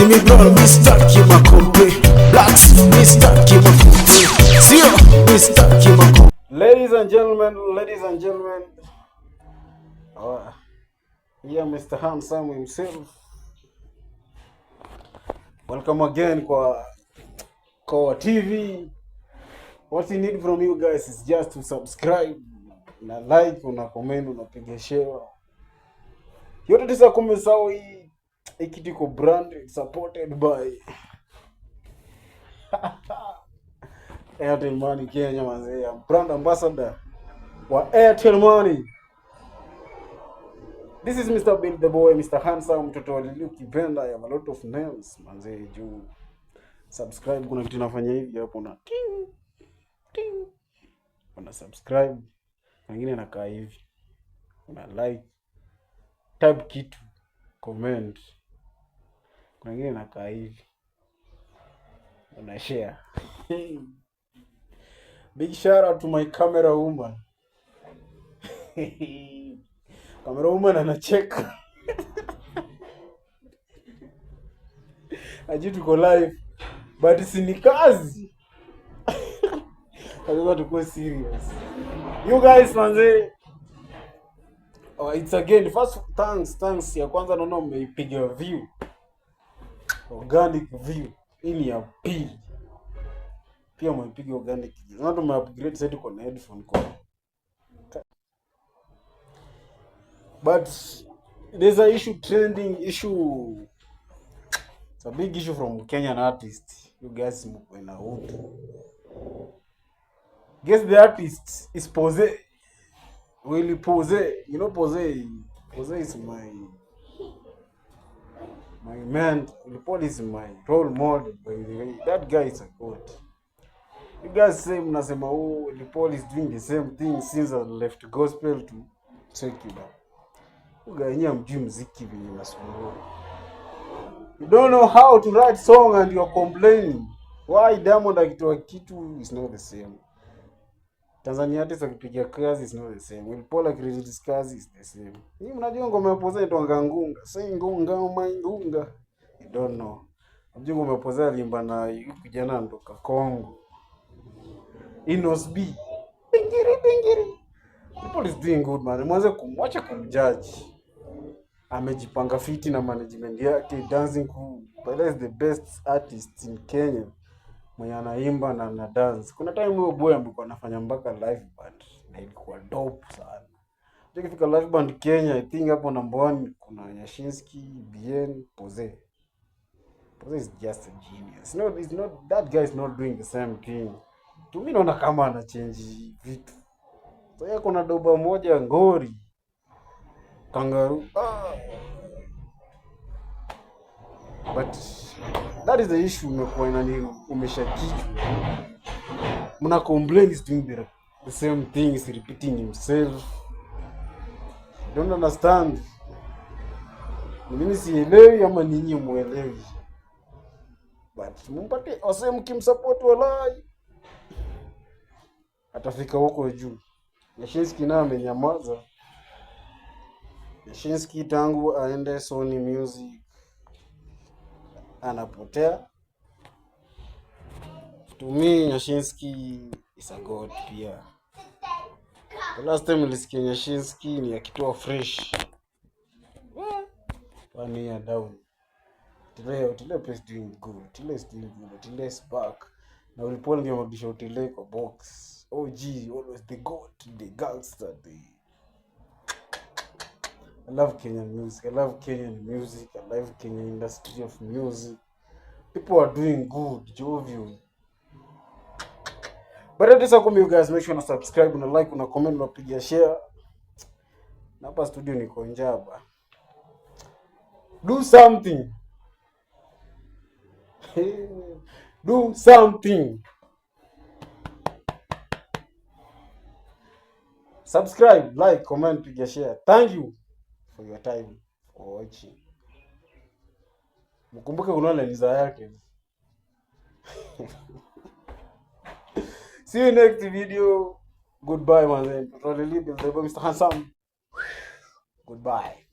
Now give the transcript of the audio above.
Timmy Brown, Mr. Kimakompe. Blacks, Mr. Kimakompe. Sio, Mr. Kimakompe. Ladies and gentlemen, ladies and gentlemen. Here Mr. Handsome himself. Welcome again kwa Kowa TV. What we need from you guys is just to subscribe, una like, una comment, unapiga share. Yote tisa kumi sawa. Hii kitu iko brand supported by Airtel Money Kenya manze. I'm brand ambassador wa Airtel Money. This is Mr. Bill the Boy, Mr. Handsome, mtoto wa Lili ukipenda. I have a lot of names manze juu. Subscribe, kuna kitu nafanya hivi hapo na ting ting. Una subscribe. Wengine nakaa hivi. Una like, type kitu, comment. Kuna wengine nakaa hivi. Una share. Big shout out to my camera woman. Camera woman anacheka. Aji tuko live but si ni kazi. Lazima tukuwe serious. You guys manze. Oh, it's again first thanks ya kwanza naona umeipiga view. Organic view. Hii ni ya pili. Pia umeipiga organic view. Naona tume upgrade sasa tuko na headphone kwa. But there's a issue trending issue. It's a big issue from Kenyan artist. You guys mko na utu. Guess the artist is Pose. Willy Pose. You know Pose. Pose is my man. Willy Paul is my role model, by the way. That guy is a god. You guys say mnasema, oh, Willy Paul is doing the same thing since I left gospel to secular. You guys nyinyi hamjui mziki venye nasumbua. You don't know how to write song and you're complaining. Why Diamond akitoa kitu is not the same. Tanzania artist akipiga kazi is not the same. Willy Paul akirelease kazi is the same. Nyinyi mnajua ngoma ya Pose inaitwa Ngunga. Say ngunga my ngunga. You don't know. Mnajua ngoma ya Pose alimba na huyu kijana anatoka Congo. Inos B. Bingiri bingiri. People is doing good, man. Mwanze kumwacha kumjudge. Amejipanga fiti na management yake, dancing crew. But is the best artist in Kenya mwenye anaimba na ana dance. Kuna time huyo boy amekuwa anafanya mpaka live band na ilikuwa dope sana. Ukifika live band Kenya, I think hapo number one kuna Nyashinski, Bien, Pose. Pose is just a genius. No, it's not that guy is not doing the same thing. Tu mimi naona kama ana change vitu. So yeye kuna doba moja ngori. Kangaroo. Ah. But that is the issue imekuwa inani umesha kichwa. Mna complain is doing the same thing, is repeating himself. Don't understand. Ni mimi sielewi ama ninyi muelewi? But mumpate wase mkimsupport walai atafika huko juu. Nyashinski naye amenyamaza. Nyashinski tangu aende Sony Music anapotea. To me, Nyashinski is a god pia. The last time nilisikia Nyashinski ni akitoa fresh. One year down. Otile is doing good. Otile is doing good. Otile is back. Na Willy Paul ndio amerudisha Otile kwa box. OG, always the god, the gangster, the I love Kenyan music. I love Kenyan music. I love Kenyan industry of music. People are doing good, jovial. But at this you guys make sure na subscribe, na like, una comment, unapiga share. Na hapa studio niko njaba. Do something. Do something. Subscribe, like, comment, piga share. Thank you for your time for watching. Mkumbuke kununua lens yake. See you next video. Goodbye, my man. Mr. Handsome. Goodbye.